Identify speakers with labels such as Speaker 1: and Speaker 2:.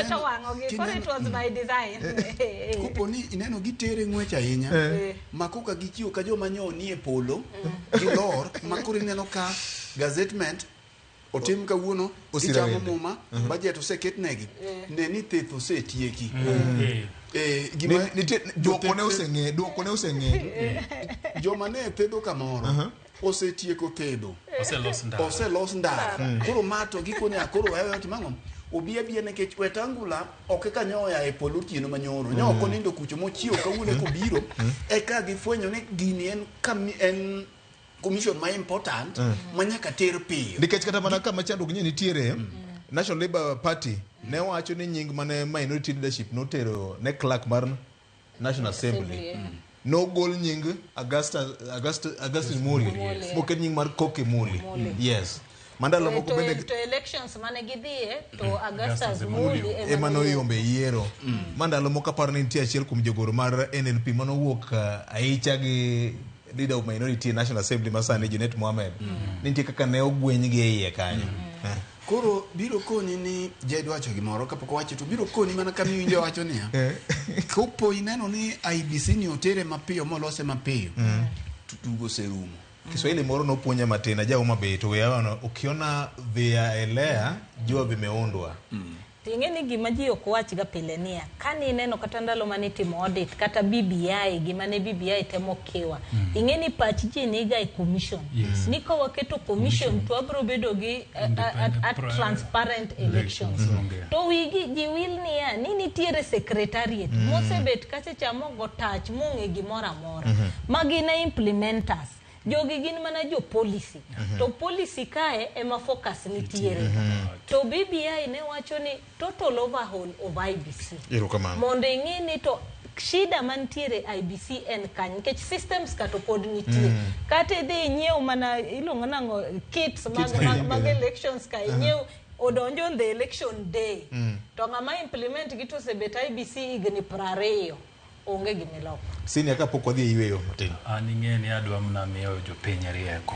Speaker 1: Kineno-
Speaker 2: owang'ogi koro it was by design.
Speaker 1: Kopo ni ineno gitere ng'wech ahinya ma koka gichiwo ka joma nyo nie polo gilor ma koro ineno ka gazettement otim kawuono,
Speaker 3: Osira
Speaker 1: gichamo
Speaker 3: wende.
Speaker 1: muma, budget oseketnegi, ne ni theth osetieki.
Speaker 3: Ni- nitie duoko ne oseng'e, duoko ne oseng'e.
Speaker 1: Joma ne thedho kamoro osetieko thedho.
Speaker 4: Oselos ndara.
Speaker 1: Oselos ndara. Koro ma to gikone a koro wewe timo ang'o? Obi abia nikech Wetangula ok eka nyoya e polo otieno manyoro. Nyo ok onindo kucho mochiewo kawuono kobiro eka gifwenyo ni gini en en commission ma important ma nyaka ter piyo.
Speaker 3: Nikech kata mana kama chandruok nye nitiere, National Labour Party ne wacho ni nying mane minority leadership notero ne clerk mar National Assembly, nogol nying Augustin Muli moket nying mar Koki Muli. Yes, mandalo moko
Speaker 2: to,
Speaker 3: bende
Speaker 2: to elections mane gidhiye to Augustus Muli
Speaker 3: ema noyombe yiero. Ma ndalo moko aparo ni nitie achiel kuom jogoro mar NLP manowuok aicha gi leader of minority e National Assembly masani, Junet Mohamed. Nitie kaka ne ogwenygi e iye kanyo.
Speaker 1: Koro biro koni ni Jed wacho gimoro kapok owacho to biro koni mana kama iwinjo wacho niya. Kopo ineno ni IEBC ni otere mapiyo molose mapiyo to tugo oserumo.
Speaker 3: Kiswahili moro nopuonja matin aja Homa Bay to weya ukiona vyaelea jua vimeundwa.
Speaker 2: Ting'e ni gima ji ok wachga pile niya, kane ineno kata ndalo mane itimo audit kata BBI, gima ne BBI temo kiwa, ing'e ni pach ji niga e commission. Ni ka waketo commission to wabiro bedo gi a transparent elections.
Speaker 4: Elections.
Speaker 2: To wigi ji wil niya ni nitiere secretariat mosebet kacha cha mogo tach mong'e gimoro amora. Ma gin e implementers. Jogi gin mana jo policy. To policy kae ema focus nitiere. To BBI ne wacho ni total overhaul of IEBC.
Speaker 3: Erokamano.
Speaker 2: Mondo ing'i ni to shida mantiere IEBC en kanye nikech systems ka to pod nitie. Kata idhi inyiew mana iluongo nang'o kits mag elections ka inyiew odonjo on the election day. To ng'ama implement gi to osebet IEBC higni 20 onge gimiloko.
Speaker 3: Senior, kapok wadhi e yweyo matin.
Speaker 4: An ing'e ni adwa mana miyo jopiny rieko.